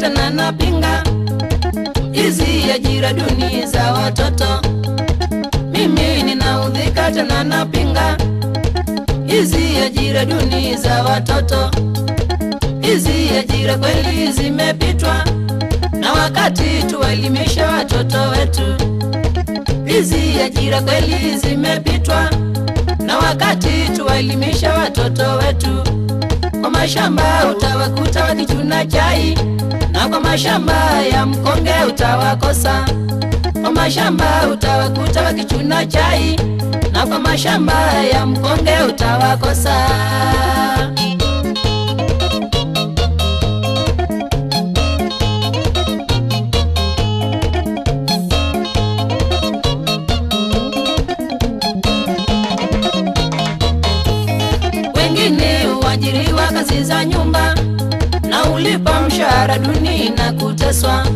tena napinga hizi ajira duni za watoto. Mimi ninaudhika tena napinga hizi ajira duni za watoto. Hizi ajira kweli zimepitwa na wakati, tuwaelimishe watoto wetu. Hizi ajira kweli zimepitwa na wakati, tuwaelimishe watoto wetu. Kwa mashamba utawakuta wakichuna chai, na kwa mashamba ya mkonge utawakosa. Kwa mashamba utawakuta wakichuna chai, na kwa mashamba ya mkonge utawakosa. Wengine huajiriwa kazi za nyumba na ulipa mshahara duni na kuteswa.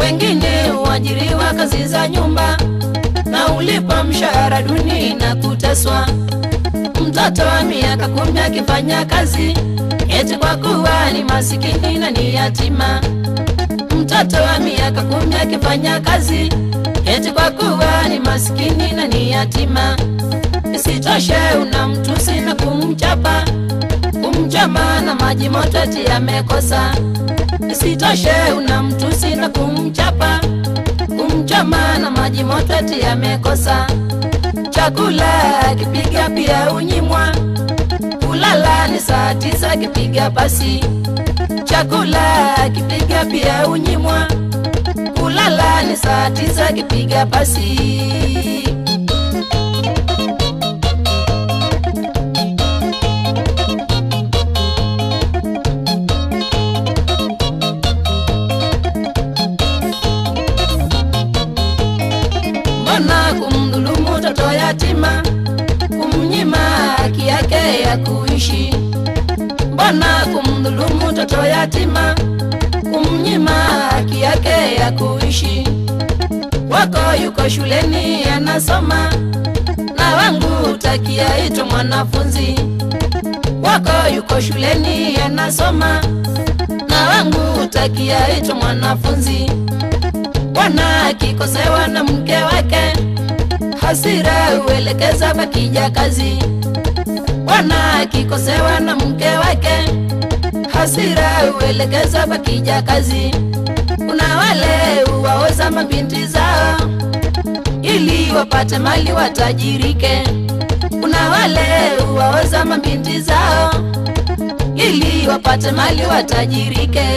Wengine huajiriwa kazi za nyumba na ulipa mshahara duni na kuteswa. Mtoto wa miaka 10 akifanya kazi eti kwa kuwa ni masikini na ni yatima. Mtoto wa miaka 10 akifanya kazi eti kwa kuwa ni masikini na ni yatima. Isitoshe unamtusi na kumchapa, kumchoma na maji moto eti amekosa. Isitoshe unamtusi na kumchapa, kumchoma na maji moto eti amekosa. Chakula kipiga pia unyimwa, kulala ni saa 9 kipiga pasi. Chakula kipiga pia unyimwa, kulala ni saa 9 kipiga pasi. Mbona kumdhulumu mtoto yatima, kumnyima haki yake ya kuishi? Mbona kumdhulumu mtoto yatima, kumnyima haki yake ya kuishi? Wako yuko shuleni anasoma, na wangu utakia ito mwanafunzi. Wako yuko shuleni anasoma, na wangu utakia ito mwanafunzi. Bwana akikosewa na mke wake, hasira huelekeza kwa kijakazi. Bwana akikosewa na mke wake, hasira huelekeza kwa kijakazi. Kuna wale huwaoza mabinti zao ili wapate mali watajirike. Kuna wale huwaoza mabinti zao ili wapate mali watajirike.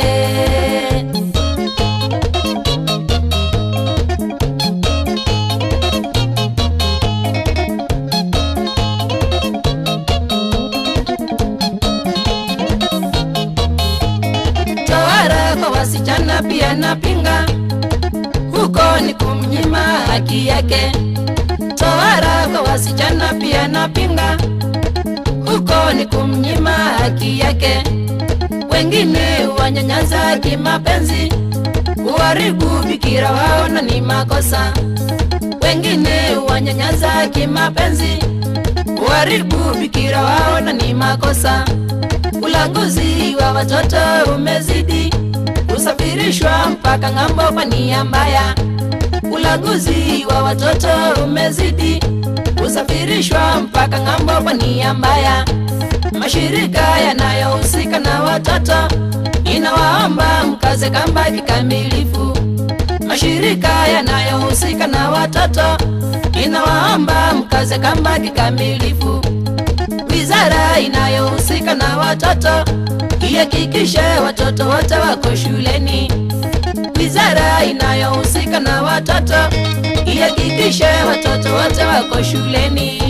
Wasichana pia napinga, huko ni kumnyima haki yake. Tohara kwa wasichana pia napinga, huko ni kumnyima haki yake. Wengine wanyanyaza kimapenzi, huharibu bikira wao na ni makosa. Wengine wanyanyaza kimapenzi, huharibu bikira wao na ni makosa. Ulanguzi wa watoto umezidi, kusafirishwa mpaka ng'ambo kwa nia mbaya. Ulanguzi wa watoto umezidi, kusafirishwa mpaka ng'ambo kwa nia mbaya. Mashirika yanayohusika na watoto, ninawaomba mkaze kamba kikamilifu. Mashirika yanayohusika na watoto, ninawaomba mkaze kamba kikamilifu. Wizara inayohusika na watoto ihakikishe watoto wote wako shuleni. Wizara inayohusika na watoto ihakikishe watoto wote wako shuleni.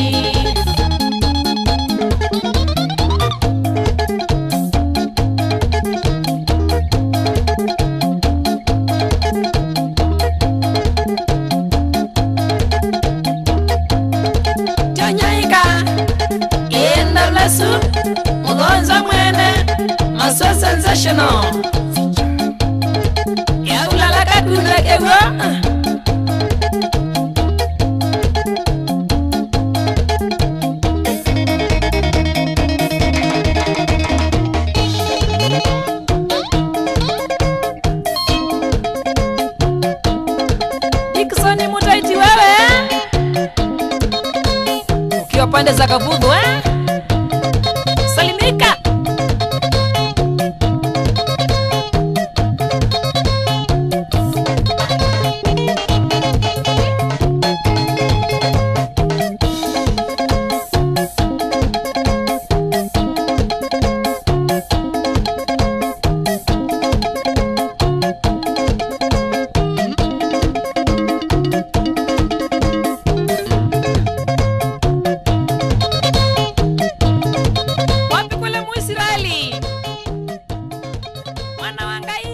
Tonyaika Indalesu Mugonza mwene Maso sensational. Ya ulala kakuna kewa. Pande za Kabudhu eh? Salimika. Wapi kule Muisraeli? Mwana wa Ngai.